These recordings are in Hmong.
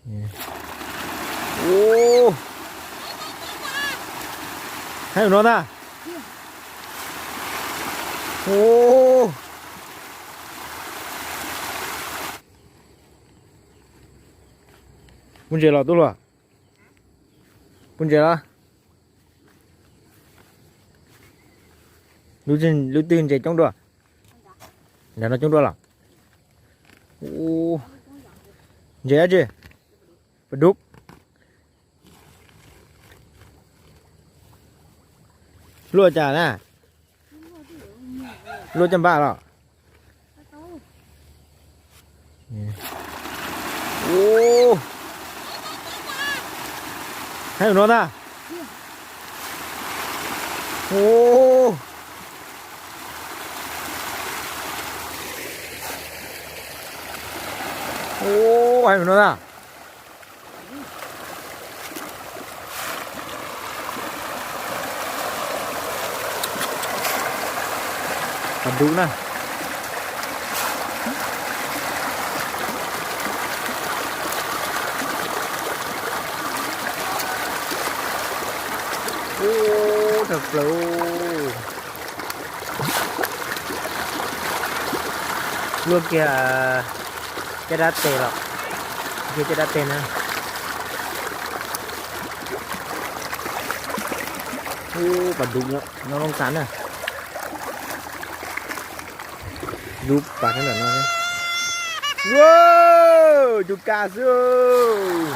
Ub, haib no ntag. Ub, pub ntses los tub hluas? Pub ntses los? Lub twg ntses coob dua? Nram no coob dua los? Ntses dab tsi? Pas dub. Luaj cas na? Luaj caj npab los? Ub, haib no ntag. Ub, ub, haib no ntag. Pas dub na. Ub, tshaj plaws. Luaj kiag caj dab tes los, kiag caj dab tes na. Ub, pas dub nyob Looj Xas na. Dub pas sab nram no. Ua, cug kab xwb.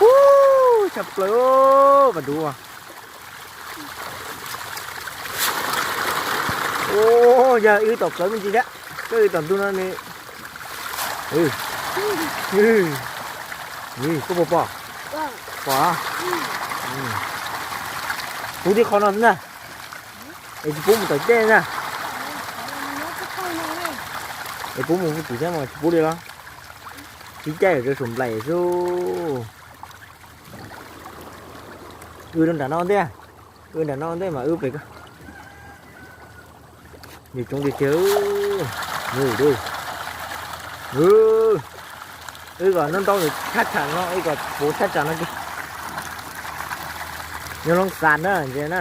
Ub, tshaj plaws, pas dub. Ub, yog wb tom plawv me ntsis thiab, koj wb tom ntug no nws. Koj puas pom? Pom. Pub tib qho no xwb na. Es tsis pub mus tom tej na. Es pub mus hauv tsev thiab mas tsis pub li los? Tib caij rau saum nplaim xwb. Wb rau nram no ntej. Wb nram no ntej mas wb pem ko. Nws coob tiag tiag. Wb kom no ntau nws thaj tsam no, wb kom puv thaj tsam no. Nyob Looj Xas na, ntses na.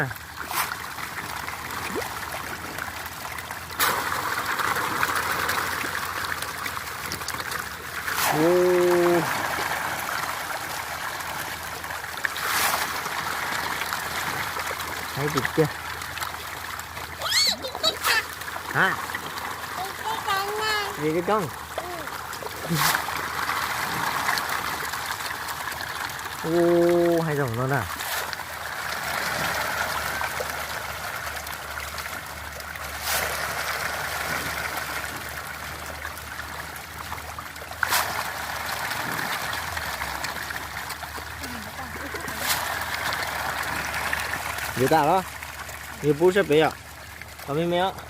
Haib tiag tiag. Ha, coob. Ub, haib zoo no na. Yuav tas los? Yuav pub sab pem yom? Tos me me os.